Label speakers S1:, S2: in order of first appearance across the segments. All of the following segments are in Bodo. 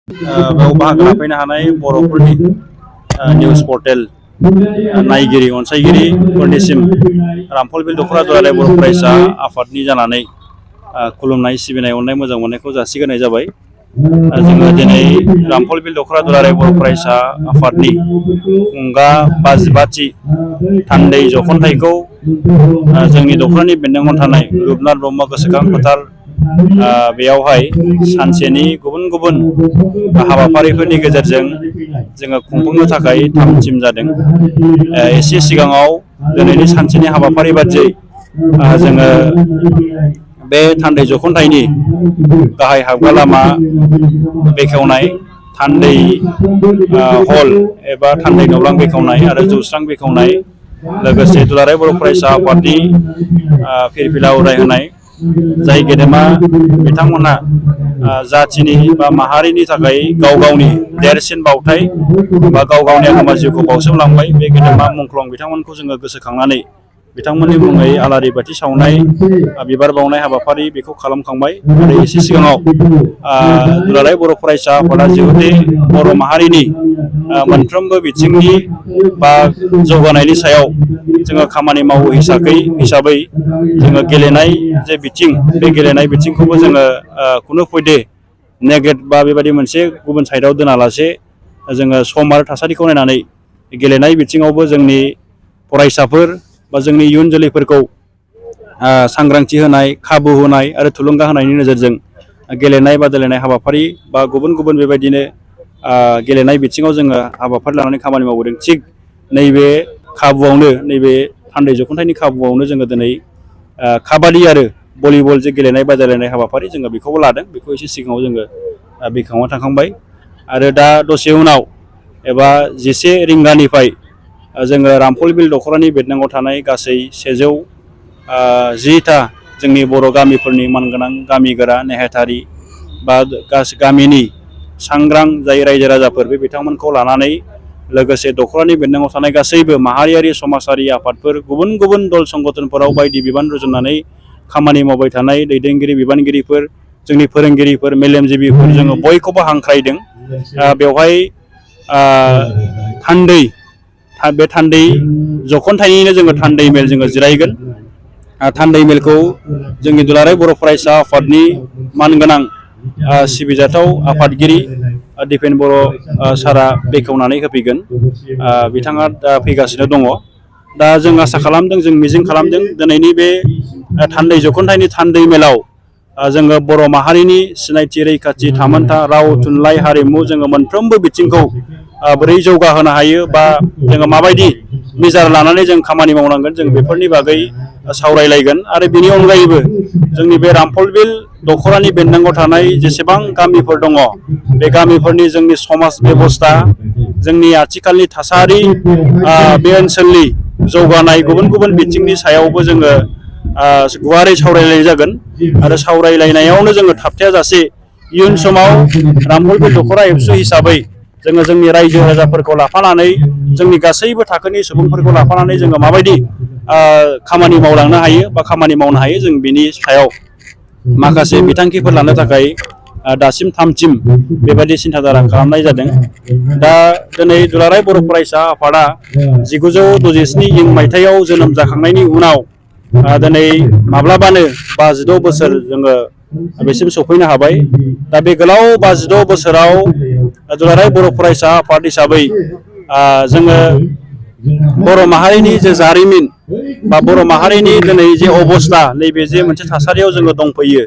S1: बेयाव बाहागो लाफैनो हानाय बर'फोरनि निउज पर्टेल नायगिरि अनसायगिरिफोरनिसिम रामफलबिल दख'रा दुलाराय बर' फरायसा आफादनि जानानै खुलुमनाय सिबिनाय अननाय मोजां मोननायखौ जासिग्रोनाय जाबाय। जोङो दिनै रामफलबिल दख'रा दुलाराय बर' फरायसा आफादनि खुंगा 55थि थान्दै जख'न्थाइखौ जोंनि दख'रानि बेन्दोङाव थानाय रुपनाथ ब्रह्म गोसोखां फोथार बेयावहाय सानसेनि गुबुन गुबुन हाबाफारिफोरनि गेजेरजों जोङो खुंफुंनो थाखाय थाम-थिम जादों। एसे सिगाङाव दिनैनि सानसेनि हाबाफारि बादियै जोङो बे थान्दै जख'न्थाइनि गाहाय हाबग्रा लामा बेखेवनाय, थान्दै हल एबा थान्दै न'लां बेखेवनाय आरो जौस्रां बेखेवनाय, लोगोसे दुलाराय बर' फरायसा आफादनि फिरफिला उराय होनाय, जाय गेदेमा बिथांमोनहा जाथिनि बा माहारिनि थाखाय गाव गावनि देरसिन बावथाय बा गाव गावनि आगोमा जिउखौ बावसोमलांबाय। बे गेदेमा मुंख्लं बिथांमोनखौ जोङो गोसोखांनानै बिथांमोननि मुङै आलारि बाथि सावनाय, बिबार बावनाय हाबाफारि बेखौ खालामखांबाय। आरो एसे सिगाङाव दुलाराय बर' फरायसा आफादा जिहुथे बर' माहारिनि मोनफ्रोमबो बिथिंनि बा जौगानायनि सायाव जोङो खामानि मावो हिसाबै जोङो गेलेनाय जे बिथिं, बे गेलेनाय बिथिंखौबो जोङो खुनु पयदे नेगेट बा बेबायदि मोनसे गुबुन साइडआव दोनालासे जोङो सम आरो थासारिखौ नायनानै गेलेनाय बिथिङावबो जोंनि फरायसाफोर बा जोंनि इयुन जोलैफोरखौ सांग्रांथि होनाय, खाबु होनाय आरो थुलुंगा होनायनि नोजोरजों गेलेनाय बादायलायनाय हाबाफारि बा गुबुन गुबुन बेबायदिनो गेलेनाय बिथिङाव जोङो हाबाफारि लानानै खामानि मावबोदों। थिग नैबे खाबुआवनो, नैबे थान्दै जख'न्थाइनि खाबुआवनो जोङो दिनै काबादि आरो भलिबल जे गेलेनाय बादायलायनाय हाबाफारि जोङो बेखौबो लादों। बेखौ एसे सिगाङाव जोङो बेखेवना थांखांबाय। आरो दा दसे उनाव एबा 10 रिंगानिफ्राय जोङो रामफलबिल दख'रानि बेन्दोङाव थानाय गासै 110टा जोंनि बर' गामिफोरनि मानगोनां गामि गोरा नेहाथारि बा गामिनि सांग्रां जाय रायजो राजाफोर, बे बिथांमोनखौ लानानै लोगोसे दख'रानि बेन्दोङाव थानाय गासैबो माहारियारि समाजारि आफादफोर, गुबुन गुबुन दल संगठनफोराव बायदि बिबान रुजुननानै खामानि मावबाय थानाय दैदेनगिरि बिबानगिरिफोर, जोंनि फोरोंगिरिफोर, मेलेमजिबिफोर, जोङो बयखौबो हांख्रायदों। बेवहाय बे थान्दै जख'न्थाइनिनो जोङो थान्दै मेल जोङो जिरायगोन। थान्दै मेलखौ जोंनि दुलाराय बर' फरायसा आफादनि मानगोनां सिबिजाथाव आफादगिरि दिपेन बर' सारा बेखेवनानै होफैगोन। बिथाङा दा फैगासिनो दङ। दा जों आसा खालामदों, जों मिजिं खालामदों दिनैनि बे थान्दै जख'न्थाइनि थान्दै मेलाव जोङो बर' माहारिनि सिनायथि, रैखाथि, थामोन्था, राव, थुनलाइ, हारिमु, जोङो मोनफ्रोमबो बिथिंखौ बोरै जौगाहोनो हायो बा जोङो माबायदि मिजार लानानै जों खामानि मावनांगोन, जों बेफोरनि बागै सावरायलायगोन। आरो बिनि अनगायैबो जोंनि बे रामफलबिल दख'रानि बेन्दोङाव थानाय जेसेबां गामिफोर दङ, बे गामिफोरनि जोंनि समाज बेबस्था, जोंनि आथिखालनि थासारि, बे ओनसोलनि जौगानाय गुबुन गुबुन बिथिंनि सायावबो जोङो गुवारै सावरायलायनाय जागोन। आरो सावरायलायनायावनो जोङो थाबथायाजासे इयुन समाव रामफलबिल दख'रा एबसु हिसाबै जोङो जोंनि रायजो राजाफोरखौ लाफानानै, जोंनि गासैबो थाखोनि सुबुंफोरखौ लाफानानै जोङो माबायदि खामानि मावलांनो हायो बा खामानि मावनो हायो, जों बिनि सायाव माखासे बिथांखिफोर लानो थाखाय दासिम थाम-थिम बेबायदि सिन्थाधारा खालामनाय जादों। दा दिनै दुलाराय बर' फरायसा आफादा 1967 मायथाइयाव जोनोम जाखांनायनि उनाव दिनै माब्लाबानो 56 बोसोर जोङो बेसिम सफैनो हाबाय। दा बे गोलाव 56 बोसोराव दुलाराय बर' फरायसा आफाद हिसाबै जोङो बर' माहारिनि जे जारिमिन बा बर' माहारिनि दिनै जे अबस्था, नैबे जे मोनसे थासारियाव जोङो दंफैयो,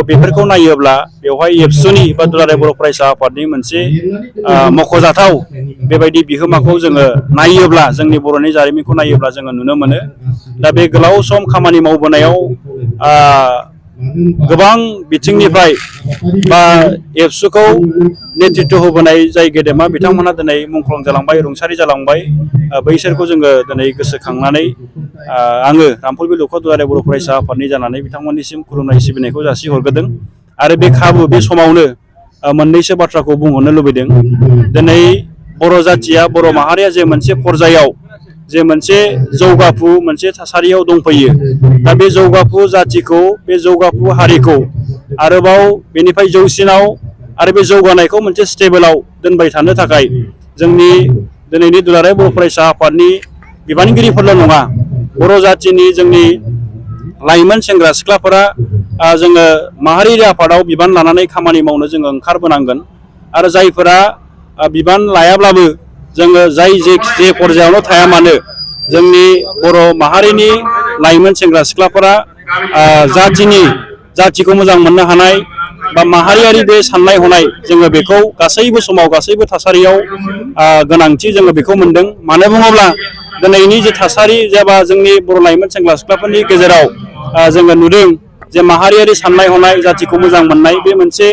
S1: बेफोरखौ नायोब्ला बेवहाय एबसुनि बा दुलाराय बर' फरायसा आफादनि मोनसे मख'जाथाव बेबायदि बिहोमाखौ जोङो नायोब्ला, जोंनि बर'नि जारिमिनखौ नायोब्ला जोङो नुनो मोनो। दा बे गोलाव सम खामानि मावबोनायाव गोबां बिथिंनिफ्राय बा एबसुखौ नेतृत्व होबोनाय जाय गेदेमा बिथांमोनहा दिनै मुंख्लं जालांबाय, रुंसारि जालांबाय, बैसोरखौ जोङो दिनै गोसोखांनानै आङो रामफलबिल दख'रा दुलाराय बर' फरायसा आफादनि जानानै बिथांमोननिसिम खुलुमनाय सिबिनायखौ जासिहरग्रोदों। आरो बे खाबु, बे समावनो मोननैसो बाथ्राखौ बुंहरनो लुबैदों। दिनै बर' जाथिया, बर' माहारिया जे मोनसे पर्यायाव, जे मोनसे जौगाफु मोनसे थासारियाव दंफैयो, दा बे जौगाफु जाथिखौ, बे जौगाफु हारिखौ आरोबाव बेनिफ्राय जौसिनाव आरो बे जौगानायखौ मोनसे स्टेबोलाव दोनबाय थानो थाखाय जोंनि दिनैनि दुलाराय बर' फरायसा आफादनि बिबानगिरिफोरल' नङा बर' जाथिनि जोंनि लाइमोन सेंग्रा सिख्लाफोरा जोङो माहारियारि आफादाव बिबान लानानै खामानि मावनो जोङो ओंखारबोनांगोन आरो जायफोरा बिबान लायाब्लाबो जोङो जे पर्यायावनो थाया मानो जोंनि बर' माहारिनि लाइमोन सेंग्रा सिख्लाफोरा जाथिखौ मोजां मोननो हानाय बा माहारियारि बे साननाय हनाय जोङो बेखौ गासैबो समाव गासैबो थासारियाव गोनांथि जोङो बेखौ मोनदों मानो बुङोब्ला दिनैनि जे थासारि जेबा जोंनि बर' लाइमोन सेंग्रा सिख्लाफोरनि गेजेराव जोङो नुदों जे माहारियारि साननाय हनाय जाथिखौ मोजां मोननाय बे मोनसे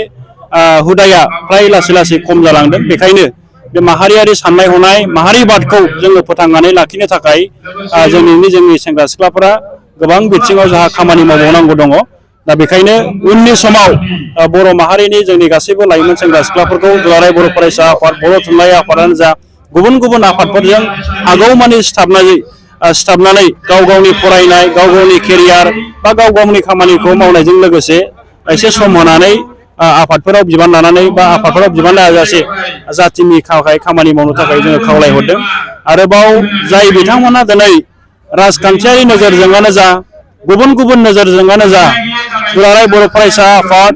S1: हुदाया फ्राय लासै लासै खम जालांदों बेखायनो बे माहारियारि साननाय हनाय माहारिबादखौ जोङो फोथांनानै लाखिनो थाखाय जोंनि सेंग्रा सिख्लाफोरा गोबां बिथिङाव जोंहा खामानि मावबावनांगौ दङ दा बेखायनो उननि समाव बर' माहारिनि जोंनि गासैबो लाइमोन सेंग्रा सिख्लाफोरखौ दुलाराय बर' फरायसा आफाद बर' थुनलाइ आफादानो जा गुबुन गुबुन आफादफोरजों हागौमानि सिथाबनानै गाव गावनि फरायनाय गाव गावनि केरियार बा गाव गावनि खामानिखौ मावनायजों लोगोसे एसे सम होनानै आफादफोराव बिबान लानानै बा आफादफोराव बिबान लायाजासे जाथिनि थाखाय खामानि मावनो थाखाय जोङो खावलायहरदों आरोबाव जाय बिथांमोना दिनै राजखान्थियारि नोजोरजोंआनो जा गुबुन गुबुन नोजोरजोंआनो जा दुलाराय बर' फरायसा आफाद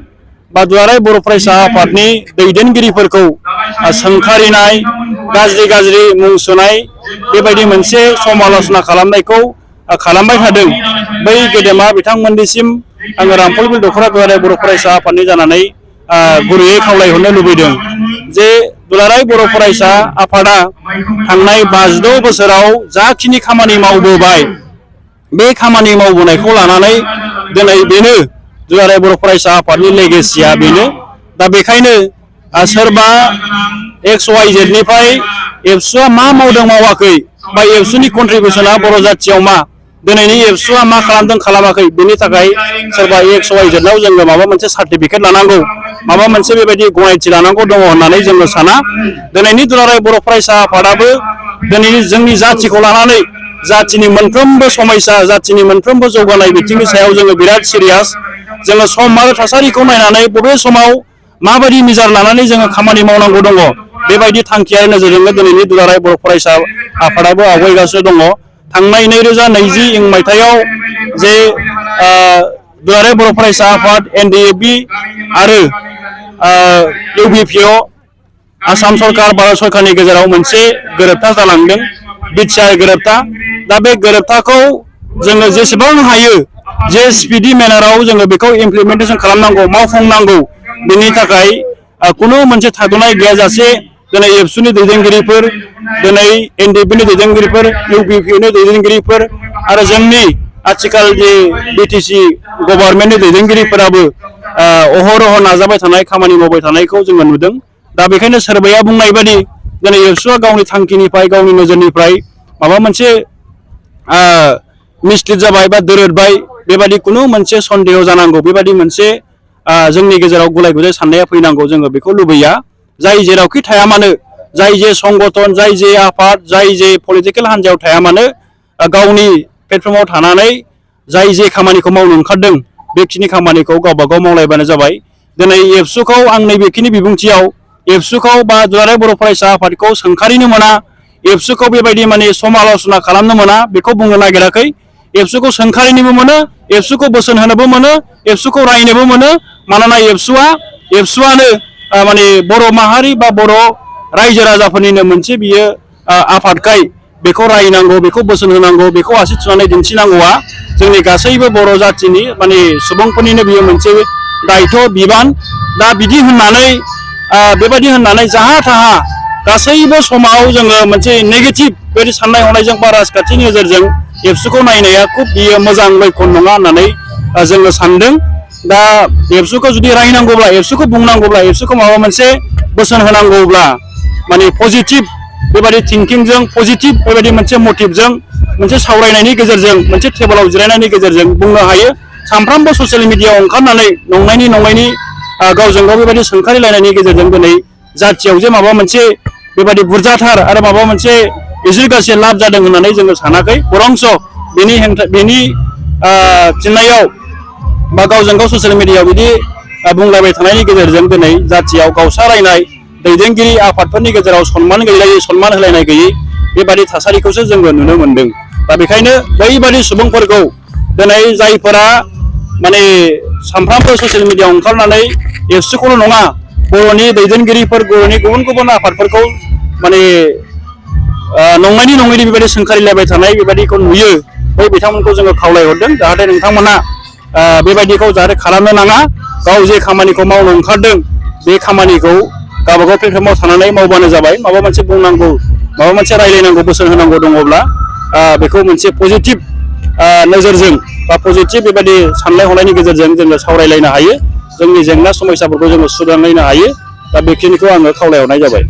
S1: बा दुलाराय बर' फरायसा आफादनि दैदेनगिरिफोरखौ सोंखारिनाय गाज्रि मुं सुनाय बेबायदि मोनसे समाल'सना खालामनायखौ खालामबाय थादों बै गेदेमा बिथांमोननिसिम आङो रामफलबिल दख'रा दुलाराय बर' फरायसा आफादनि जानानै गुरैयै खावलायहरनो लुबैदों जे दुलाराय बर' फरायसा आफादा थांनाय 56 बोसोराव जाखिनि खामानि मावबोबाय बे खामानि मावबोनायखौ लानानै दिनै बेनो दुलाराय बर' फरायसा आफादनि लेगेसिया बेनो दा बेखायनो सोरबा XYZ निफ्राय एबसुआ मा मावदों मावाखै बा एबसुनि कन्ट्रिबिउसना बर' जाथियाव मा दिनैनि एबसुआ मा खालामदों खालामाखै बेनि थाखाय सोरबा XYZ नाव जोङो माबा मोनसे सार्टिफिकेट लानांगौ माबा मोनसे बेबायदि गनायथि लानांगौ दङ होननानै जोङो साना दिनैनि दुलाराय बर' फरायसा आफादाबो दिनैनि जोंनि जाथिखौ लानानै जाथिनि मोनफ्रोमबो समस्या जाथिनि मोनफ्रोमबो जौगानाय बिथिंनि सायाव जोङो बिराद सिरियास जोङो सम आरो थासारिखौ नायनानै बबे समाव माबायदि मिजार लानानै जोङो खामानि मावनांगौ दङ बेबायदि थांखियारि नोजोरजोंनो दिनैनि दुलाराय बर' फरायसा आफादाबो आवगायगासिनो दङ थांनाय 2020 मायथाइयाव जे दुलाराय बर' फरायसा आफाद NDFB आरो UBPO आसाम सरकार भारत सरकारनि गेजेराव मोनसे गोरोबथा जालांदों बिटिआर गोरोबथा दा बे गोरोबथाखौ जोङो जेसेबां हायो जे स्पिडि मेनाराव जोङो बेखौ इमप्लिमेन्टेसन खालामनांगौ मावफुंनांगौ बेनि थाखाय कुनु मोनसे थाद'नाय गैयाजासे दिनै एबसुनि दैदेनगिरिफोर दिनै NDFBनि दैदेनगिरिफोर UBPनि दैदेनगिरिफोर आरो जोंनि आथिखाल जे BTC गभर्नमेन्टनि दैदेनगिरिफोराबो अहरह नाजाबाय थानाय खामानि मावबाय थानायखौ जोङो नुदों दा बेखायनो सोरबाया बुंनाय बादि दिनै एबसुआ गावनि थांखिनिफ्राय गावनि नोजोरनिफ्राय माबा मोनसे मिसलिड जाबाय बा दोरोदबाय बेबायदि कुनु मोनसे सन्देह जानांगौ बेबायदि मोनसे जोंनि गेजेराव गुलाय गुजाय साननाया फैनांगौ जोङो बेखौ लुबैया जाय जेरावखि थाया मानो जाय जे संगठन जाय जे आफाद जाय जे पलिटिकेल हान्जायाव थाया मानो गावनि प्लेटफर्माव थानानै जाय जे खामानिखौ मावनो ओंखारदों बेखिनि खामानिखौ गावबा गाव मावलायबानो जाबाय दिनै एबसुखौ आं नैबेखिनि बिबुंथियाव एबसुखौ बा दुलाराय बर' फरायसा आफादखौ सोंखारिनो मोना एबसुखौ बेबायदि माने समाल'सना खालामनो मोना बेखौ बुंनो नागिराखै एबसुखौ सोंखारिनोबो मोनो एबसुखौ बोसोन होनोबो मोनो एबसुखौ रायनोबो मोनो मानोना एबसुआनो माने बर' माहारि बा बर' रायजो राजाफोरनिनो मोनसे बियो आफादखाय बेखौ रायनांगौ बेखौ बोसोन होनांगौ बेखौ आसि थुनानै दिन्थिनांगौआ जोंनि गासैबो बर' जाथिनि माने सुबुंफोरनिनो बियो मोनसे दायथ' बिबान दा बिदि होननानै बेबायदि होननानै जाहा थाहा गासैबो समाव जोङो मोनसे नेगेटिभ बेबायदि साननाय हनायजों बा राजखान्थिनि नोजोरजों एबसुखौ नायनाया खुब बियो मोजां लैखोन नङा होननानै जोङो सानदों दा एबसुखौ जुदि रायनांगौब्ला एबसुखौ बुंनांगौब्ला एबसुखौ माबा मोनसे बोसोन होनांगौब्ला माने पजिटिभ बेबायदि थिंकिंजों पजिटिभ बेबायदि मोनसे मटिभजों मोनसे सावरायनायनि गेजेरजों मोनसे टेबोलाव जिरायनायनि गेजेरजों बुंनो हायो सानफ्रामबो ससियेल मिडियायाव ओंखारनानै नंनायनि गावजों गाव बेबायदि सोंखारिलायनायनि गेजेरजों दिनै जाथियाव जे माबा मोनसे बेबायदि बुरजाथार आरो माबा मोनसे इजिगासे लाब जादों होननानै जोङो सानाखै बरंस बेनि फिननायाव बा गावजों गाव ससियेल मिडियायाव बिदि बुंलायबाय थानायनि गेजेरजों दिनै जाथियाव गावस्रालायनाय दैदेनगिरि आफादफोरनि गेजेराव सनमान गैलायै सनमान होलायनाय गैयै बेबादि थासारिखौसो जोङो नुनो मोनदों। दा बेखायनो बैबादि सुबुंफोरखौ दिनै जायफोरा माने सानफ्रामबो ससियेल मिडियाआव ओंखारनानै एबसुखौल' नङा बर'नि दैदेनगिरिफोर बर'नि गुबुन गुबुन आफादफोरखौ माने नंनायनि नङैनि बेबायदि सोंखारिलायबाय थानाय बेबायदिखौ नुयो। बै बिथांमोनखौ जोङो खावलायहरदों जाहाथे नोंथांमोना बेबायदिखौ जाहाथे खालामनो नाङा। गाव जे खामानिखौ मावनो ओंखारदों बे खामानिखौ गावबागाव प्लेटफर्माव थानानै मावबानो जाबाय। माबा मोनसे बुंनांगौ माबा मोनसे रायलायनांगौ बोसोन होनांगौ दङब्ला बेखौ मोनसे पजिटिभ नोजोरजों बा पजिटिभ बेबायदि साननाय हनायनि गेजेरजों जोङो सावरायलायनो हायो। जोंनि जेंना समस्याफोरखौ जोङो सुस्रांलायनो हायो। दा बेखिनिखौ आङो खावलायहरनाय जाबाय।